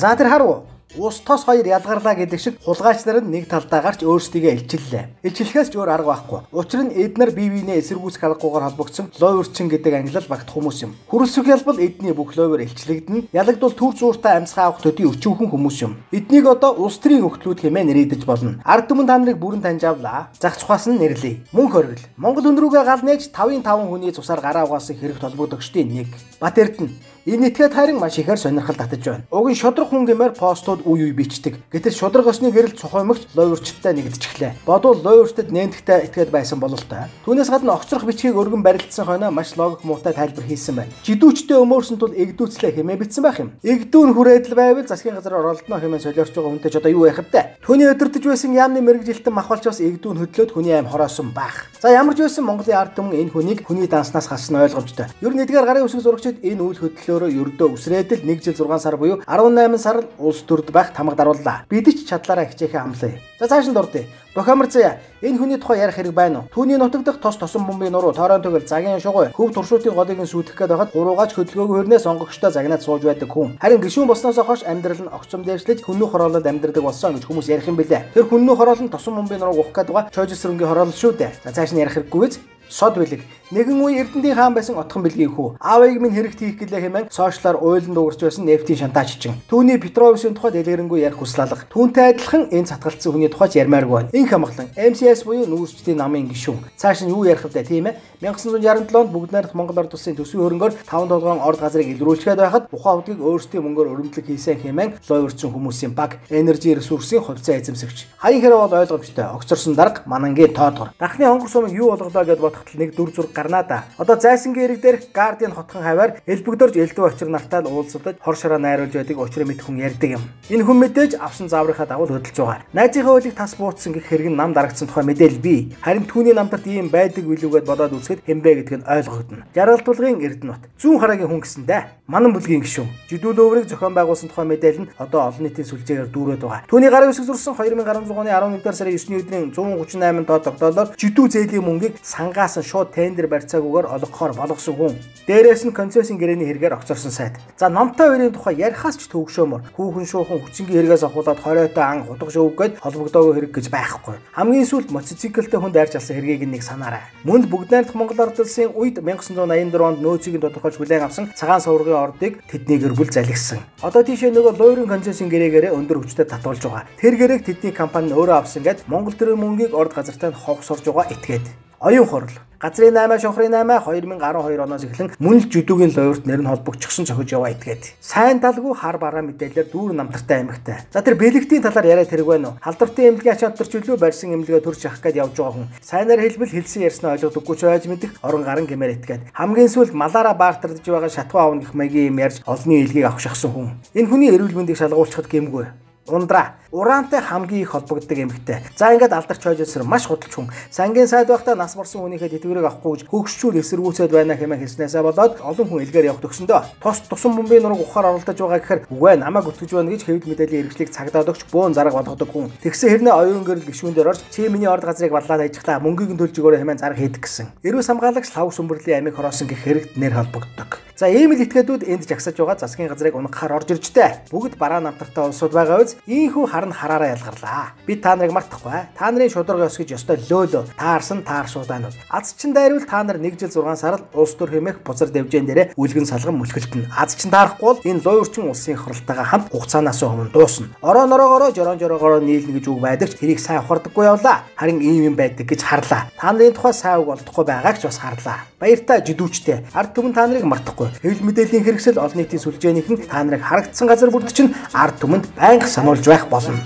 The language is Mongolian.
За тэр харав. Ус тос хоёр ялгарлаа гэдэг шиг хулгайч нар нь нэг талдаа гарч өөрсдийгөө илчиллээ. Илчлэхээс ч өөр арга байхгүй. Учир нь эднэр бие биенээ эсэргүүцэх аргагүйгээр холбогдсон лойрчин гэдэг ангилал багтах хүмүүс юм. Хүрэлсэх ялбал эдний бүх лойвор илчлэгдэнэ. Ялагдвал түр зууртаа амьсгаа авах төдий өчүүхэн хүмүүс юм. Эднийг одоо улс төрийн өгтлүүд хэмээн нэрийдэж болно. Ард түмэн та нарыг бүрэн таньж авлаа. Зах цухаас нь нэрлэе. Мөнх хоригл. Монгол хүн рүүгээ гал нээж 5-ын 5 хүний цусаар гараа угаасан хэрэг толбогдогчдын нэг. Бат Эрдэнэ. Энэ этгээд харин маш ихээр сонирхол татаж байна. Уг нь шудраг хүн гэмээр постууд үе үе бичдэг. Гэтэл шудраг ёсны гэрэл цохоймогч лойрчтой нэгдчихлээ. Бодвол лойрчтод нэмтгтэй этгээд байсан бололтой. Түүнээс гадна огцрох бичгийг өргөн барилдсан хойноо маш логик муутай тайлбар хийсэн байна. Жидүүчтэй өмөөрсөн тул эгдүүцлээ хэмээн бичсэн байх юм. Эгдүүн хүрээдл байвал засгийн газар оролдоно хэмээн солиорч байгаа хүнтэй ч одоо юу яах вэ? Түүний өдөртөж байсан яамны мэргэжилтэн махвалч бас эгдүүн хөдлөөд хүний аим хороосон байх. За ямар ч байсан Монголын ард түмэн энэ хүнийг хүний данснаас хасна ойлгомжтой. Ер нь эдгээр гарын үсэг зурагчид энэ үйл хөдлөлөө ердөө үсрээд л 1 жил 6 сар буюу 18 сар л улс төрд байх тамга дарууллаа. Бид ч чадлаараа хичээхээ амлая. За цааш нь дурдъя. Бохомор заяа энэ хүний тухай ярих хэрэг байна уу? Түүний нутагдах тос тосон бөмбөгийн нуруу, тоорон төгөл, загийн шугуй, хөв туршуутын голыг нь сүйтгэх гээд байхад хуруугаач хөдөлгөөгүй хөрнөө сонгогчтой загнаад сууж байдаг хүн. Харин гишүүн болсноос хойш амьдрал нь огцом дээшлэж хүннүү хороололд амьдардаг болсон гэж хүмүүс ярих юм билээ. Тэр хүннүү хороол нь тосон бөмбөгийн нурууг ухах гээд байгаа чойжсрөнгийн хороолол шүү дээ. За цааш нь ярих хэрэггүй биз? Сод бэлэг. Нэгэн үе Эрдэнтийн хаан байсан отхон бэлгийн хүү. Аавыг минь хэрэгт хийх гэлээ хэмээн сошиалар уйлан дуугарч байсан нефтийн шантаажчин. Түүний Петровсын тухай дэлгэрэнгүй ярих хүсэл алга. Түүнтэй адилхан энэ цатгалцсан хүний тухай ч ярмааргүй байна. Инх хамглан MCS буюу нүүрсчдийн намын гишүүн. Цааш нь юу ярих вэ тийм ээ? 1967 онд бүгд найрамдах Монгол Ард Улсын төсвийн хөрөнгөөр 5 толгойн орд газрыг илрүүлчихэд байхад ухаан удгийг өөрсдийн мөнгөөр өрөмдлөг хийсэн хэмээн лойрцсон хүмүүсийн баг Energy ресурсын хувьцаа эзэмсэгч. Хаян хэрэг бол ойлгомжтой. Огцорсон дарга манангийн тоодгор. Дахны хонгор сумыг юу болголоо гэд бодоход нэг дүр зураг гарнаа да. Одоо зайсангийн ирэг дээрх Guardian хотхон хаваар элбэгдөрж элдв очир нартай л уулзалдаж хор шараа найруулж байдаг учрыг мэд хүн ярьдаг юм. Энэ хүн мэдээж авсан зааврынхаа дагуу хөдөлж байгаа. Найзынхаа хуулийг тас буутсан гэх хэрэг нь нам дарагдсан тухай мэдээлэл бий. Харин түүний намтарт ийм байдаг билүүгээд бодоод үзэхэд хэмбэ гэдг нь ойлгогдно. Жаргал тулгын Эрдэнэт. Зүүн харагийн хүн гэсэн дээ. Манан бүлгийн гишүүн. Жидүүл өврийг зохион байгуулсан тухай мэдээлэл нь одоо олон нийтийн сүлжээгээр дүүрээд байгаа. Түүний гарын үсэг зурсан 2016 оны 11-р сарын 9-ний өдрийн 138 тоо тогтоолоор жидүү зээлийн мөнгийг сангаас нь шууд тендер барьцаагүйгээр олгохоор болгосон хүн. Дээрээс нь концессийн гэрээний хэрэгээр огцорсон сайд. За номтой хоёрын тухай ярихаас ч төвөгшөөмөр. Хүүхэн шуухан хүчингийн хэрэгээс ахуулаад 20-той ан хутга шөвг гээд холбогдоогүй хэрэг гэж байхгүй. Хамгийн сүүлд мотоциклтэй хүн дайрч алсан хэргийг нэг санаарай. Мөн л бүгд найрамдах Монгол Ард Улсын үед 1984 онд нөөцийг нь тодорхойлж хүлээн авсан цагаан суврагын ордыг тэдний гэр бүл залгисан. Одоо тийшээ нөгөө лойрын концессийн гэрээгээрээ өндөр хүчтэй татуулж байгаа. Тэр гэрээг тэдний компани нь өөрөө авсан гэд Монгол төрийн мөнгийг орд газартай нь ховсорж байгаа этгээд. Оюун хурал. Газрын 8, шонхрын 8 2012 оноос эхлэн мөн л жүдүүгийн лойрт нэр нь холбогдчихсон цохиж яваа этгээд. Сайн талгүй хар бараа мэдээлэлээр дүүрэн намтартай аймагтай. За тэр бэлэгтийн талаар яриад хэрэг байна уу? Халдвартын эмнэлгийн ачаал төрч илүү барьсан эмнэлгээ төрж авах гээд явж байгаа хүн. Сайнаар хэлбэл хэлсэн ярьснаа ойлгодоггүй ч байж мэдэх орон гарын гэмээр этгээд. Хамгийн сүүлд малаараа баартардж байгаа шатхуу аавна гэх маягийн юм ярьж олонний илгийг авах шахсан хүн. Энэ хүний эрүүл мэндийг шалгуулчихад гэмгүй. Ундраа. Ураантай хамгийн их холбогддог эмэгтэй. За ингээд алдарч хойжсор маш худалч хүн. Сангийн сайд байхдаа нас барсан хүнийхээ тэтгэврийг авахгүй гэж хөгшчүүл эсэргүүцээд байна хэмээн хэлснээсээ болоод олон хүн элгээр явах төгсөндөө. Тос тусан бөмбөгийн нурууг ухаар оролдож байгаа гэхээр үгүй намайг өтгөж байна гэж хэвлэл мэдээллийн хэрэгслийг цагдаад өгч бөөн зарга болгодог хүн. Тэгсэн хэрнээ оюун гэрэл гишүүн дээр орж чи миний орд газрыг баллаад ажиглаа мөнгийг нь төлж өгөөрэй хэмээн зарга хийдэг гэсэн. Эрүүл хамгаалагч лав сүмбэрлийн амийг хороосон гэх хэрэгт нэр холбогддог. За ийм л этгээдүүд энд жагсаж байгаа засгийн газрыг унахаар орж иржтэй. Бүгд бараа намтартай улсууд байгаа үз ийхүү харн хараараа ялгарлаа. Би та нарыг мартахгүй. Та нарын шударга ёс гэж ёстой лөөлөө. Таарсан тааршуудаанууд. Аз чин дайрвал та нар 1 жил 6 сар л улс төр хэмээх бузар дэвжээн дээрээ үлгэн салган мүлхэлтэн. Аз чин таарахгүй бол энэ луйварчин улсын хуралтайгаа хамт хугацаанаас өмнө дуусна. Ороо нороогоороо жорон жороогоороо нийлнэ гэж үг байдаг ч тэрийг сайн ухаардаггүй явлаа. Харин ийм юм байдаг гэж харлаа. Та нарын тухай сайн үг олдохгүй байгааг ч бас харлаа. Баяртай жидүүчтэй. Ард түмэн та нарыг мартахгүй. Хэвлэл мэдээллийн хэрэгсэл олон нийтийн сүлжээнийхэн та нарыг харагдсан газар бүрд чинь ард түмэнд байнга сануулж байх болно.